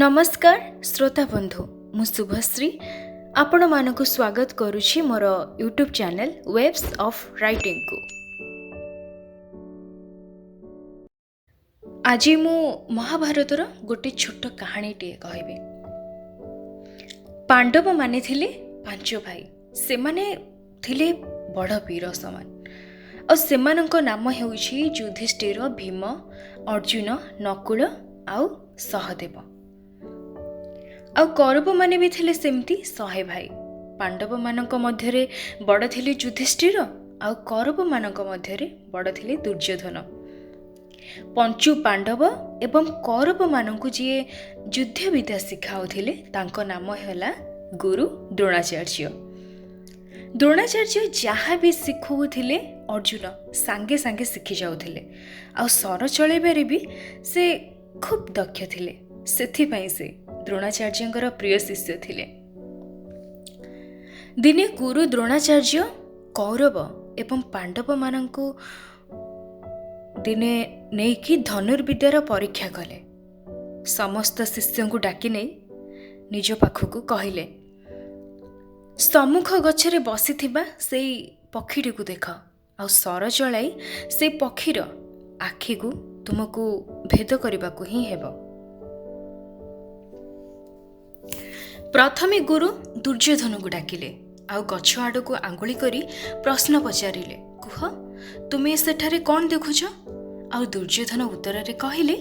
ନମସ୍କାର ଶ୍ରୋତା ବନ୍ଧୁ, ମୁଁ ଶୁଭଶ୍ରୀ ଆପଣମାନଙ୍କୁ ସ୍ୱାଗତ କରୁଛି ମୋର ୟୁଟ୍ୟୁବ୍ ଚ୍ୟାନେଲ୍ ୱେବ୍ସ ଅଫ୍ ରାଇଟିଂକୁ। ଆଜି ମୁଁ ମହାଭାରତର ଗୋଟେ ଛୋଟ କାହାଣୀଟିଏ କହିବି। ପାଣ୍ଡବମାନେ ଥିଲେ 5 ଭାଇ। ସେମାନେ ଥିଲେ ବଡ଼ ବୀର ସମାନ, ଆଉ ସେମାନଙ୍କ ନାମ ହେଉଛି ଯୁଧିଷ୍ଠିର, ଭୀମ, ଅର୍ଜୁନ, ନକୁଳ ଆଉ ସହଦେବ। ଆଉ କୌରବମାନେ ବି ଥିଲେ ସେମିତି 100 ଭାଇ। ପାଣ୍ଡବମାନଙ୍କ ମଧ୍ୟରେ ବଡ଼ ଥିଲେ ଯୁଧିଷ୍ଠିର, ଆଉ କୌରବମାନଙ୍କ ମଧ୍ୟରେ ବଡ଼ ଥିଲେ ଦୁର୍ଯ୍ୟୋଧନ। ପଞ୍ଚୁ ପାଣ୍ଡବ ଏବଂ କୌରବମାନଙ୍କୁ ଯିଏ ଯୁଦ୍ଧବିଦ୍ୟା ଶିଖାଉଥିଲେ ତାଙ୍କ ନାମ ହେଲା ଗୁରୁ ଦ୍ରୋଣାଚାର୍ଯ୍ୟ। ଦ୍ରୋଣାଚାର୍ଯ୍ୟ ଯାହା ବି ଶିଖାଉଥିଲେ ଅର୍ଜୁନ ସାଙ୍ଗେ ସାଙ୍ଗେ ଶିଖି ଯାଉଥିଲେ, ଆଉ ଶର ଚଳାଇବାରେ ବି ସେ ଖୁବ୍ ଦକ୍ଷ ଥିଲେ। ସେଥିପାଇଁ ସେ ଦ୍ରୋଣାଚାର୍ଯ୍ୟଙ୍କର ପ୍ରିୟ ଶିଷ୍ୟ ଥିଲେ। ଦିନେ ଗୁରୁ ଦ୍ରୋଣାଚାର୍ଯ୍ୟ କୌରବ ଏବଂ ପାଣ୍ଡବମାନଙ୍କୁ ଦିନେ ନେଇକି ଧନୁର୍ବିଦ୍ୟାର ପରୀକ୍ଷା କଲେ। ସମସ୍ତ ଶିଷ୍ୟଙ୍କୁ ଡାକି ନେଇ ନିଜ ପାଖକୁ କହିଲେ, ସମ୍ମୁଖ ଗଛରେ ବସିଥିବା ସେଇ ପକ୍ଷୀଟିକୁ ଦେଖ, ଆଉ ଶର ଚଳାଇ ସେଇ ପକ୍ଷୀର ଆଖିକୁ ତୁମକୁ ଭେଦ କରିବାକୁ ହିଁ ହେବ। ପ୍ରଥମେ ଗୁରୁ ଦୁର୍ଯ୍ୟୋଧନକୁ ଡାକିଲେ, ଆଉ ଗଛ ଆଡ଼କୁ ଆଙ୍ଗୁଳି କରି ପ୍ରଶ୍ନ ପଚାରିଲେ, କୁହ ତୁମେ ସେଠାରେ କ'ଣ ଦେଖୁଛ? ଆଉ ଦୁର୍ଯ୍ୟୋଧନ ଉତ୍ତରରେ କହିଲେ,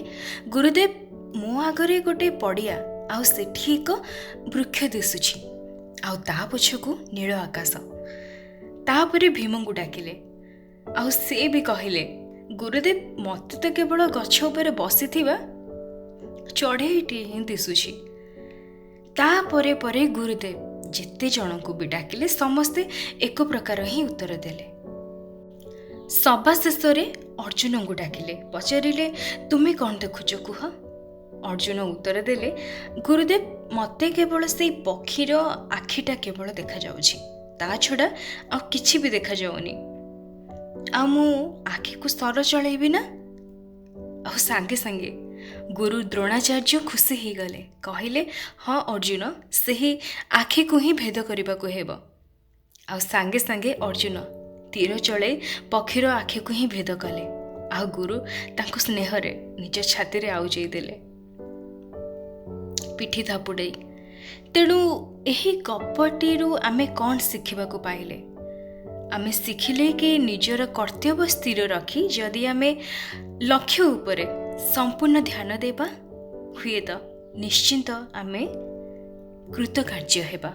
ଗୁରୁଦେବ, ମୋ ଆଗରେ ଗୋଟେ ପଡ଼ିଆ, ଆଉ ସେଠି ଏକ ବୃକ୍ଷ ଦିଶୁଛି, ଆଉ ତା ପଛକୁ ନୀଳ ଆକାଶ। ତାପରେ ଭୀମଙ୍କୁ ଡାକିଲେ, ଆଉ ସେ ବି କହିଲେ, ଗୁରୁଦେବ, ମୋତେ ତ କେବଳ ଗଛ ଉପରେ ବସିଥିବା ଚଢ଼େଇଟିଏ ହିଁ ଦିଶୁଛି। ତାପରେ ପରେ ଗୁରୁଦେବ ଯେତେ ଜଣଙ୍କୁ ବି ଡାକିଲେ ସମସ୍ତେ ଏକ ପ୍ରକାର ହିଁ ଉତ୍ତର ଦେଲେ। ସବା ଶେଷରେ ଅର୍ଜୁନଙ୍କୁ ଡାକିଲେ, ପଚାରିଲେ, ତୁମେ କ'ଣ ଦେଖୁଛ କୁହ? ଅର୍ଜୁନ ଉତ୍ତର ଦେଲେ, ଗୁରୁଦେବ, ମୋତେ କେବଳ ସେଇ ପକ୍ଷୀର ଆଖିଟା କେବଳ ଦେଖାଯାଉଛି, ତା ଛଡ଼ା ଆଉ କିଛି ବି ଦେଖାଯାଉନି। ଆଉ ମୁଁ ଆଖିକୁ ଶର ଚଳେଇବି ନା? ଆଉ ସାଙ୍ଗେ ସାଙ୍ଗେ ଗୁରୁ ଦ୍ରୋଣାଚାର୍ଯ୍ୟ ଖୁସି ହେଇଗଲେ, କହିଲେ, ହଁ ଅର୍ଜୁନ, ସେହି ଆଖିକୁ ହିଁ ଭେଦ କରିବାକୁ ହେବ। ଆଉ ସାଙ୍ଗେ ସାଙ୍ଗେ ଅର୍ଜୁନ ତୀର ଚଳେଇ ପକ୍ଷୀର ଆଖିକୁ ହିଁ ଭେଦ କଲେ, ଆଉ ଗୁରୁ ତାଙ୍କୁ ସ୍ନେହରେ ନିଜ ଛାତିରେ ଆଉଜେଇ ଦେଲେ, ପିଠି ଥାପୁଡ଼େଇ। ତେଣୁ ଏହି ଗପଟିରୁ ଆମେ କ'ଣ ଶିଖିବାକୁ ପାଇଲେ? ଆମେ ଶିଖିଲେ କି ନିଜର କର୍ତ୍ତବ୍ୟ ସ୍ଥିର ରଖି ଯଦି ଆମେ ଲକ୍ଷ୍ୟ ଉପରେ ସମ୍ପୂର୍ଣ୍ଣ ଧ୍ୟାନ ଦେବା, ହୁଏତ ନିଶ୍ଚିନ୍ତ ଆମେ କୃତକାର୍ଯ୍ୟ ହେବା।